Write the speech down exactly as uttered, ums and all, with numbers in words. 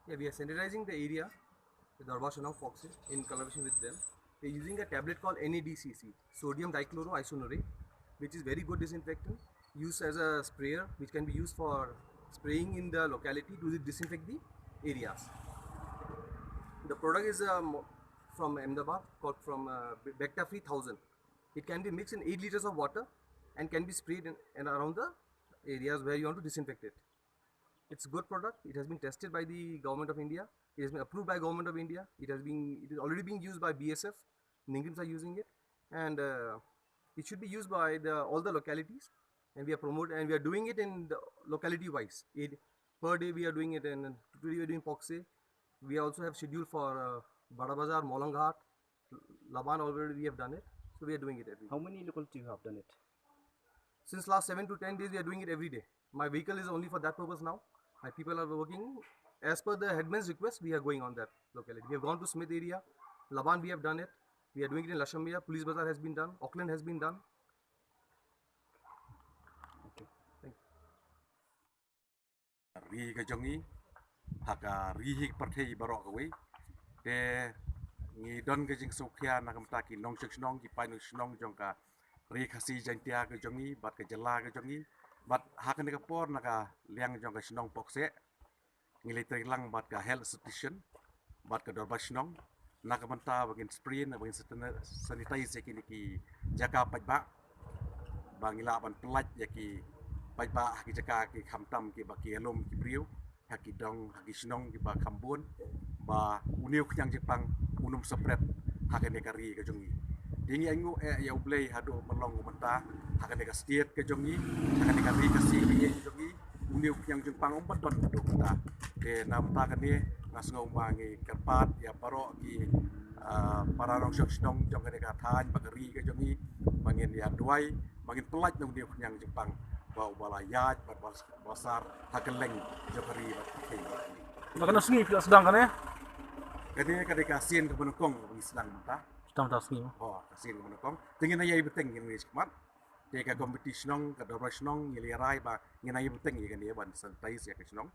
Yeah, we are sanitizing the area, the Dorbar Shnong Pokseh, in collaboration with them. We're using a tablet called NADCC, sodium dichloroisonurate, which is very good disinfectant, used as a sprayer, which can be used for spraying in the locality to disinfect the areas. The product is um, from Ahmedabad, called from uh, Bacta Free Thousand. It can be mixed in eight liters of water and can be sprayed in, and around the areas where you want to disinfect it. It's a good product. It has been tested by the Government of India. It has been approved by Government of India. It has been, it is already being used by B S F. Ningrims are using it, and uh, it should be used by the all the localities. And we are promoting, and we are doing it in the locality wise. It, per day we are doing it, and today we are doing Pokseh. We also have schedule for uh, Bada Bazar, Molonghat, Laban already we have done it. So we are doing it every. How many locality you have done it? Since last seven to ten days, we are doing it every day. My vehicle is only for that purpose now. My people are working as per the headman's request. We are going on that locality. We have gone to Smith area, Laban. We have done it. We are doing it in Lashamia. Police Bazar has been done. Auckland has been done. Okay. Thank you. Ri ka jong i ha ka ri hi pyrthei baroh kawei. Te ngi don ka jingsngewkhia na ka bynta ki nongshong shnong, ki paid nongshong shnong jong ka ri Khasi Jaiñtia ka jong i bad ka jylla ka jong i. Bad ha kane ka por na ka liang jong ka shnong Pokseh ngi la trei lang bad ka health station bad ka dorbar shnong na ka bynta ba ngin spray, ba ngin sanitize ïa kine ki jaka paidbah, ba ngin lah ban pyllait ïa ki paidbah ha ki jaka ki khamtam kiba ki ïalum ki briew ha ki dong ha ki shnong kiba kham bun, ba une u khñiang jingpang un ym spread ha kane ka ri ka jong ngi. Te ngi ainguh eh ïa U Blei haduh ban long u bynta ha kane ka state ka jong ngi, ha kane ka ri Khasi ka jong ngi, une u khñiang jingpang um pat don haduh mynta. Te na bynta kane nga sngew ba ngi kyrpad ïa baroh ki para nongshong shnong jong kane ka thaiñ bad ka ri ka jong ngi ba ngin ïa duwai, ba ngin pyllait na une u khñiang jingpang ba u ba la ïaid bad ba sar ha kylleng jong ka ri bad ka thaiñ. Ba kano sngi phi la sdang kane? Kane ka dei ka sien kaba nyngkong ba ngi sdang mynta. Sdang mynta sngi. Oh, ka sien kaba nyngkong. Te ngin ïa bteng ngin ngi shikmat. Te ka komiti shnong, ka dorbar shnong ngi la rai ba ngin ïa bteng ïa kane ban sanitize ïa ka shnong.